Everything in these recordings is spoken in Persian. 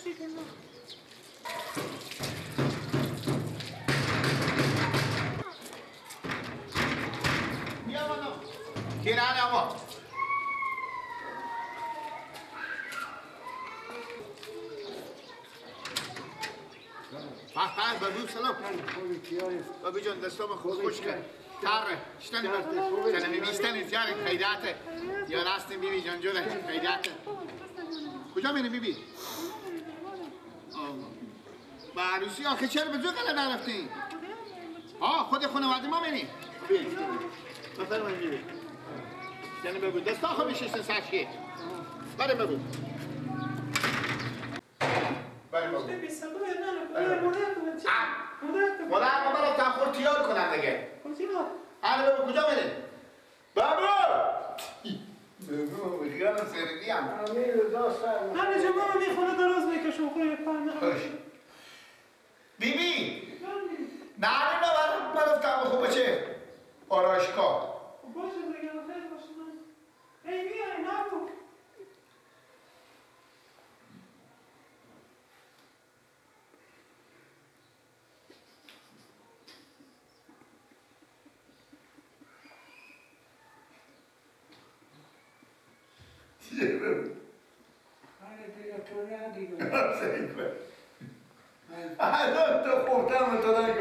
کی آقا؟ به بابو سلام. بابی جان دستام خوب خوش کرد. تره شتنی شتنی بیشتنی زیاره خیراته. یا راستیم بیبی جان جوره خیراته. کجا میریم بیبی؟ با عروسی آخه چرا به زوغ نرفتین؟ آه خود خانواده ما میریم. بفرمایید بیبی. شتنی بگو دستا خو میشستن ساشکی. بریم بگو. بریم بگو. مادر ما برای تنخور تیار کنن دیگه. حالا بگو کجا میریم؟ بابا! بگو خیالم سرگی هم. من جمعه میخونه دراز میکشم خوی پنده. بی بی! نه نه برای تنخور خوب بچه. آرایشگاه. باشه دیگه خیر باشه. ای بیای نبو. الان تو خوبتر تو داری که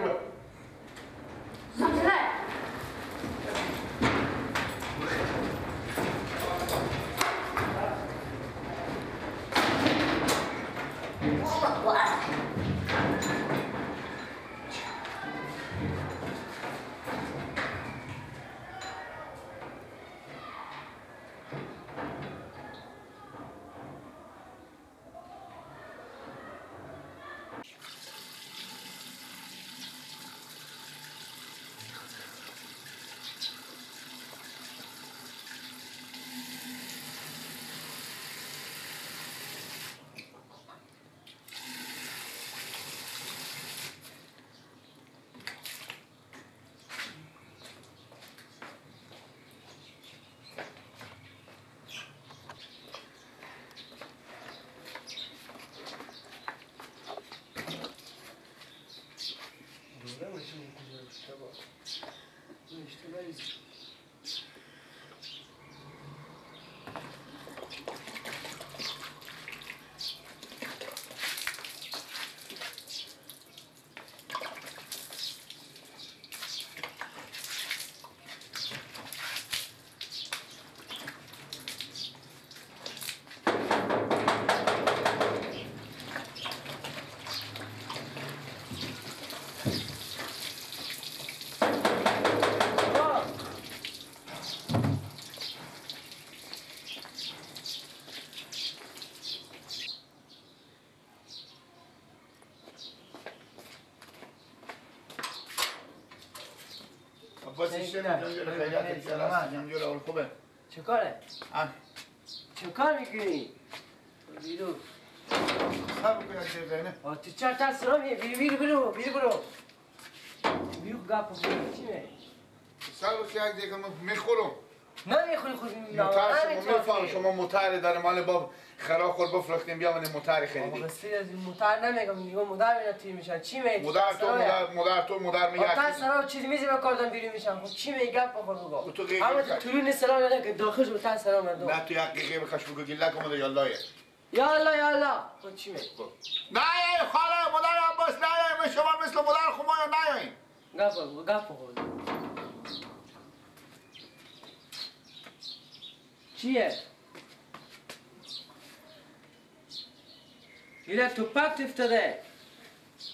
چه کاره؟ چه کار میکنی؟ بیرو تو چهار تا سلام بیرو بیرو برو بیرو برو بیرو گپ بخور چی می؟ سر بسی یک دیگه میخورم. نه میخوری خود میفهم شما متعر داره مال باب خرا خور بفروختیم بیا من متعر خریدی. آقا سیر از متعر نمیگم میگم مدر میاد تیر میشن چی می؟ مدر تو مدر تو مدر میگه. تا سرا چیز میزی به کاردم بیرون میشن خب چی می گپ بخور بگو. اما تو طول سلام نه که داخلش متعر سلام ندو. نه تو یک دقیقه بکش بگو گله کن یالا یا الله یا الله خب چی می؟ نه خاله مدر عباس نه شما مثل مدر خمای نیاین. گپ بگو گپ بخور. چیه؟ یه توپک افتاده.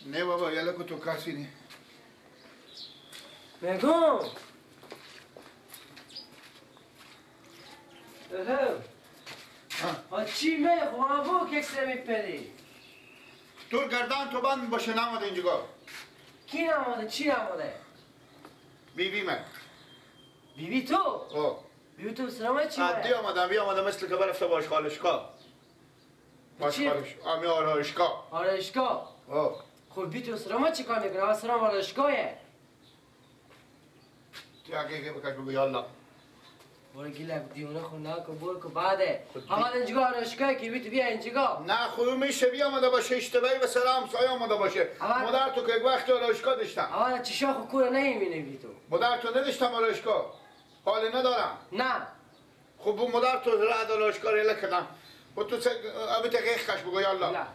نه بابا یالا که تو کسی نی. میگم ها چی می خوابو که کسی میپری؟ تو گردن تو بند باشه نماده اینجا. کی نماده؟ چی نماده؟ بی بی من. بی بی تو؟ آه. بی تو سلام چی؟ عادی آمدم بی آمدم مثل که برفته باش خالشگاه. باش خالش آمی آرایشگاه. آرایشگاه؟ آه. خب بی تو سلام چی کار میکنه؟ سلام آرایشگاهه. تو حقیقه بکش بگو یالا. برو گیلک دیونه خون نکن برو که بعده اول اینجا آرایشگاه که بیت بیا اینجا. نه خب میشه بیا آمده باشه اشتباهی و سلام سایه آمده باشه. مادر تو که یک وقت آرایشگاه داشتم. اول چشا خو کور نمیبینی بی تو. مادر تو نداشتم آرایشگاه. حال ندارم. نه. خب مادر تو رد آرایشگاه رو کردم. و تو ابی تقیق کش بگو یالا. نه.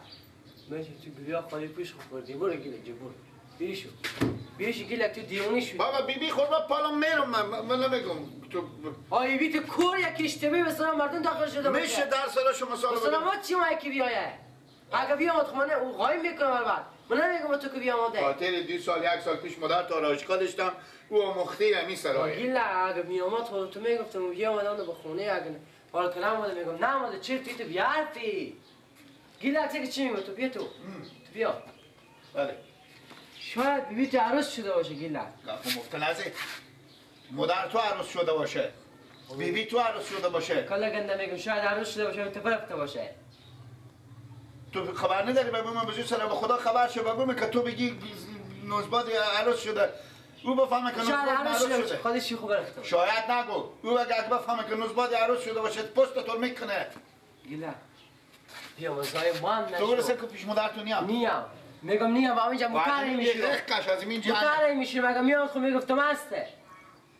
میشه تو بیا خالی پیش خوردی برو گیلک برو. بیشو. بیشو گیلک تو دیونه شدی. بابا بیبی خورد با پالم میرم من نمیگم تو. آی بی تو کور یک اشتباهی مثلا مردم داخل شده باشه. میشه در سال شما سال مثلا ما چی ما یکی بیایه؟ اگه بیامد خب من او قایم میکنم بعد. من نمیگم تو که بیامده. خاطر 2 سال 1 سال پیش مادر تو آرایشگاه داشتم او مختی همی سرای. گیلک اگه میامد خب تو میگفتم بیامدم به خونه اگه حالا که نامده میگم نامده چرا تو بیارفی؟ گیلک چی میگم تو بیا تو. تو بیا. بله. شاید بیبی تو عروس شده باشه گیلک. گفت مفتلزه. مادر تو عروس شده باشه. بیبی تو عروس شده باشه. کلا گنده میگم شاید عروس شده باشه تو رفته باشه. تو خبر نداری بابا من بزرگ سر به خدا خبر شه بابا که تو بگی نوزباد عروس شده. او بفهمه که نوزباد عروس شده. خودش خوب رفته. شاید نگو. او اگه بفهمه که نوزباد عروس شده باشه پست تو میکنه. گیلک. بیا مزای ما نشو. تو برسه که پیش مادر تو نیام. نیام. میگم نیام با اینجا مکاره میشه. کش از اینجا. مکاره میشه مگه میام خب میگفتم هسته.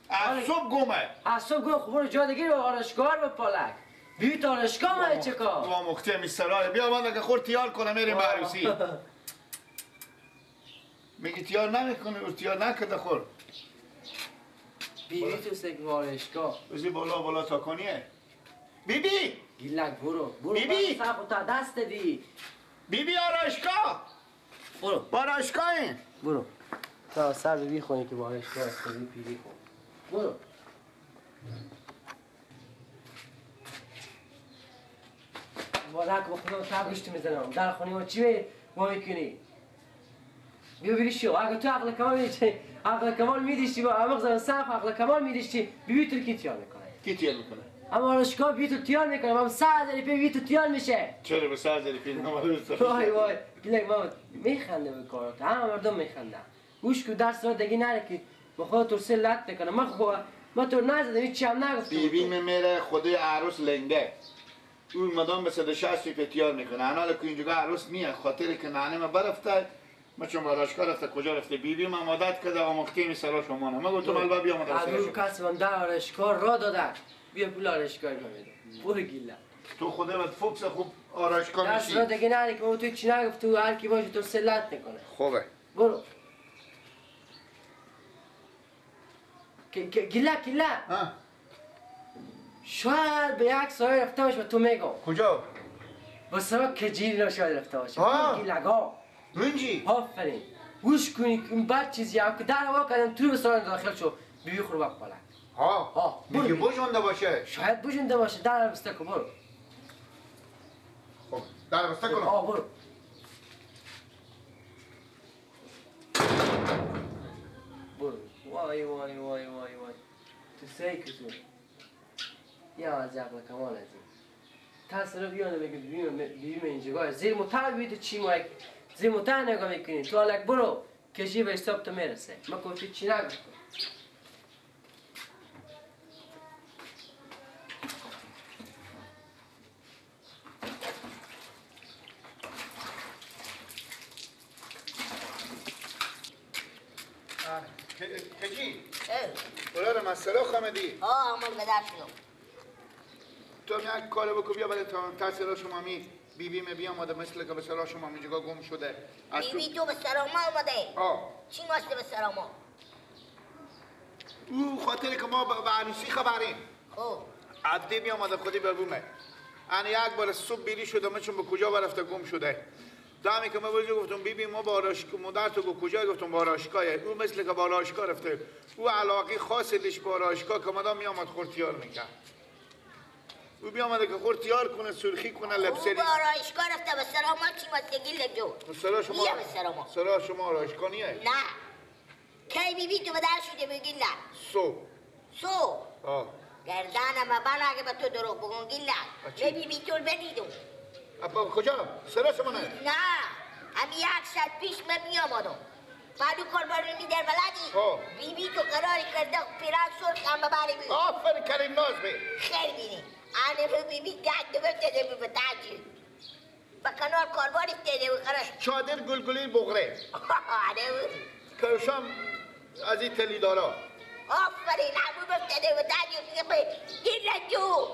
از صبح گمه. از صبح گم خب برو جا دیگه آرایشگاه به پالک. بی تو آرایشگاه ما چه کار؟ تو مخته می سرای بیا من که خور تیار کنم میریم عروسی. میگی تیار نمیکنه او تیار نکرده خور. بی تو سگ آرایشگاه. بزی بالا بالا تا کنیه. بی بی. گیلک برو برو. بی بی. تا دست دی. بی بی آرایشگاه. برو. آرایشگاه این. برو. تا سر بی خونی که با آرایشگاه خودی پیری کن. برو. والا که با خدا تا گوشت میزنم. در خونه ما چی ما میکنی؟ بیا بری شو. اگه تو عقل کمال میدی عقل کمال میدیشی با عمق زن صرف عقل کمال میدیشی بی تو کی تیار میکنه؟ کی تیار میکنه؟ اما آرایشگاه بی تو تیار میکنه. من 100 پی بی تو تیار میشه. چرا به 100 پی وای وای گیلک ما میخنده به کارات. همه مردم میخندن. گوش کو درس را دیگه نره که با خود تو سه لط میکنه. من خب ما تو نزدم هیچ هم نگفتم. بیبی میره خدای عروس لنگه. اون مدام به 160 پی تیار میکنه. انا که اینجا عروس میاد خاطر که ننه ما برفته ما چون آرایشگاه رفته کجا رفته بیبی من عادت کرده آموخته می سرا شما نه. من گفتم البته بیا مدام سرا. کسی من در آرایشگاه را داده. بیا پول آرایشگاه ما بده. برو گیله. تو خدا بد فوکس خوب آرایشگاه میشی. دست را دیگه نره که تو چی نگفت تو هر کی باشه تو سلت میکنه. خوبه. برو. گیله گیله. شاید به یک سایه رفته باشه تو میگم. کجا؟ با سرا کجیری شاید رفته باشه. گیلگا. منجی. آفرین. گوش کنی این بد چیزی هم که در وا کردم تو به سرا داخل شو. بیبی خور بک پالک. ها. ها. میگه بجونده باشه. شاید بجونده باشه. در بسته کن برو. خب در بسته کنم. آه برو. برو. وای وای وای وای وای. تو سیک تو. یا از عقل کمال از این. تا سر بیانه میگه بیبی اینجا زیر متر بی تو چی مایک زیر متر نگاه میکنی تو الک برو کشی به حساب تو میرسه. ما گفتی چی نگفتم. کجی؟ برای مسئله خامدی؟ آه من بدر شدم. تو یک کار بکن بیا برای تا سرا شما می بیبی می بیام آمده مثل که به سرا شما می جگاه گم شده. بیبی تو به سرا ما آمده؟ آه. چی ماسته به سرا ما؟ او خاطر که ما به عروسی خبریم. خب. عبدی می آمده خودی به بومه. انا یک بار صبح بیری شده من چون به کجا برفته گم شده. دمی که من بهش گفتم بیبی ما با آرایشگاه مادر تو کجا گفتم با آرایشگاه او مثل که با آرایشگاه رفته. او علاقه خاصی داشت با آرایشگاه که مادام می آمد خور تیار میکرد. او بیامده که خور تیار کنه سرخی کنه لبسری. او با آرایشگاه رفته به سرا ما چی ماستگی لجو. سرا شما بیا به سرا ما. سرا شما آرایشگاه نیه؟ نه. کی بیبی تو به در شده بگی نه. صبح. صبح. آه. گردنم من اگه به تو دروغ بگم گیلک. بی تو بدیدم. ابا کجا؟ سرا شما نه؟ نه. همین 1 ساعت پیش من میامدم. پالو قربان میدر بلدی؟ بی بی تو قرار کرده پیران سرخ هم ببری بی. آفرین کریم ناز بی. خیر بینی. آنه بی بی گند بفتده بی بتاجی. با کنار قربان افتاده بی قرار. چادر گلگلی بغره. آره. کروشم از این تلیدارا. آفرین همون بفتده بی تاجی. گیلن جو.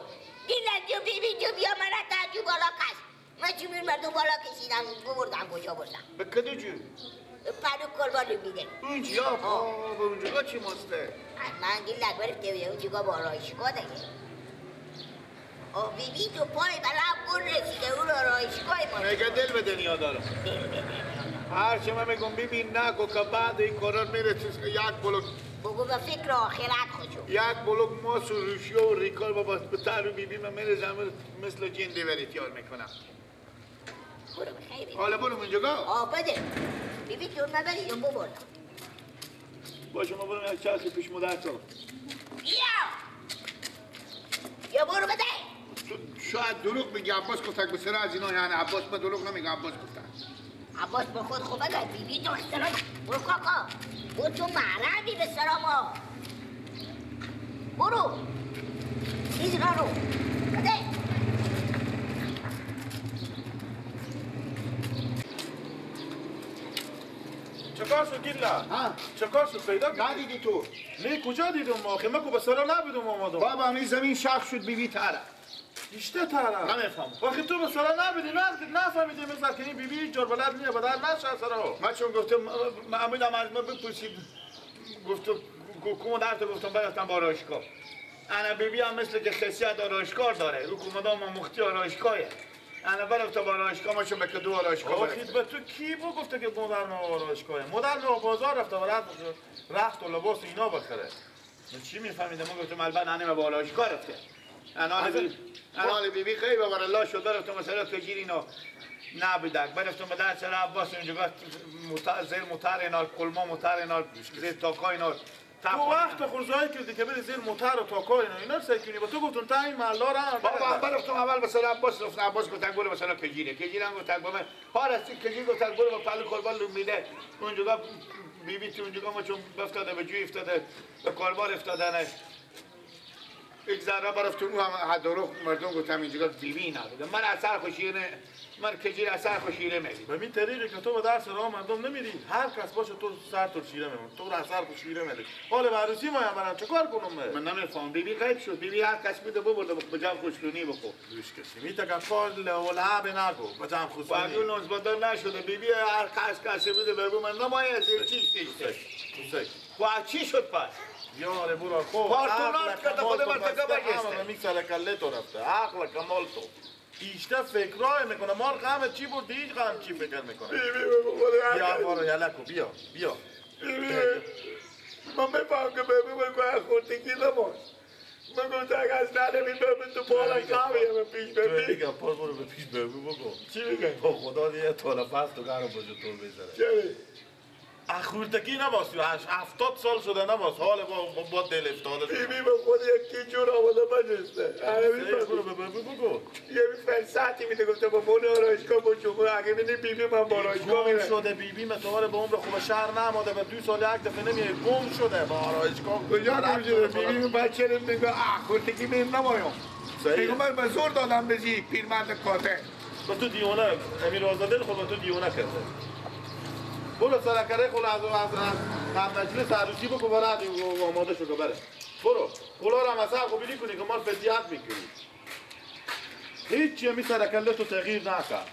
گیلن جو بی بی جو بیا مرا تاجو بالا کش. من چون مردم بالا کشیدم بردم کجا بردم. به کدو جو؟ پرو قربان میده. اونجا بابا اونجا چی مسته؟ من گیلک برفته بودم اونجا با آرایشگاه دیگه. آه بی بی تو پای بلا بر رسیده اون آرایشگاه ما. میگه دل به دنیا دارم. دل به دنیا دارم. هر چه من میگم بی بی نگو که بعد این قرار میره یک بلوک. بگو به فکر آخرت خوشو. یک بلوک ماس و روشی و ریکال بابا به تر بی بی من میرزم مثل جن دیوری تیار میکنم. برو بخیر. حالا برو اونجا. آه بده. بی بی تو نبری یا ببردم. باشه ما برم یک چرخی پیش مادر تو. بیا. یا برو بده. شاید دروغ بگی عباس گفت به سر از اینا یعنی عباس من دروغ نمیگه عباس گفت. عباس به خود خوب بگه بی بی تو احترام برو کاکا. برو تو محرمی به سرما. برو. چیز رو. بده. چکار شد گیلا؟ ها؟ چکار شد پیدا کردی؟ ندیدی تو؟ نه کجا دیدم آخه من که به سرا نبودم آمدم. بابا این زمین شخ شد بی بی تره. ایشته تره. نمیفهمم. آخه تو به سرا نبودی نفهمیدی مثلا که این بی بی جور بلد نیه بدل نشه سرا. من چون گفتم معمودم از ما بپرسید گفت کومو گفتم برفتم با آرایشگاه. انا بی بی هم مثل که خصیت آرایشگاه داره. او کومدام مختی آرایشگاهه. انا برفتم با آرایشگاه ما چون به کدو آرایشگاه آخه به تو کی بو گفته که مادر ما آرایشگاه مادر ما بازار رفته و رخت و لباس اینا بخره. من چی میفهمیدم؟ ما گفتم البته ننه با آرایشگاه رفته. انا بی بی خیلی بابا الله شد برفتم مثلا تجیر اینا نبودک برفتم به در سر عباس اونجا زیر موتر اینا کلما موتر اینا زیر تاکا اینا. تو وقت خورزایی کردی که بری زیر موتر و تاکا اینا رو سعی کنی با تو گفتم تا این محلا را بابا برفتم اول به سر عباس رفتم عباس گفت برو مثلا کجیره کجیرم گفت با من پارسی کجیر گفت برو با پلو قربان لومیده اونجا بی بی تو اونجا ما چون افتاده به جوی افتاده به کاربار افتادنش یک ذره برفتم اون هم دروغ مردم گفتم اینجا بی بی نبوده من اثر خوشیره من کجیر اثر خوشیره میدی به این طریقی که تو به درس راه مردم نمیری هر کس باشه تو سر تو شیره میمون تو رو اثر خوشیره میدی حال عروسی ما هم برم چیکار کنم من نمیفهم بی بی غیب شد بی بی هر کس میده ببرده به جمع خوشرونی بخو دوش کسی میتگه کار لعب نگو به جمع خوشرونی باقی نوزبادار نشده بی بی هر کس کسی بوده بگو من نمایه از چیش دیشته و چی شد پس یاره برو خب پارتونات که خود مرتکب بگسته میکسر کله تو رفته عقل کمال تو ایشته فکرای میکنه مال غم چی برد هیچ غم چی فکر میکنه بیا برو یلکو بیا بیا من میفهم که ببی بگو خوردگی نماست من گفتم اگه از ننه می ببین تو بالا قویه به پیش ببی میگم پار برو به پیش ببی بگو چی میگم؟ با خدا دیگه طاله فصل تو گرم باشه تو بزنه چرا؟ اخوردگی نباست 70 سال شده نباست حال با دل افتاده بی بی به خود یکی جور آماده بجسته برو به ببی بگو یه فرصتی میده گفته با مول آرایشگاه با شما اگه میدی بی بی من با آرایشگاه میره گم شده بی بی متواره به عمر خوب شهر نماده به 2 سال یک دفعه نمیه گم شده با آرایشگاه کجا گم شده بی بی من بچه میگه اخوردگی میم نمایم میگه من به زور دادم بزی پیرمرد کاته با تو دیوانه امیر آزاده خود با تو دیوانه کرده برو سرکره خود از مجلس عروسی بکن برای آماده شو که بره برو پولا رو هم از سر قبیلی کنی که مال فدیت میکنی هیچی همی سرکله تو تغییر نکرد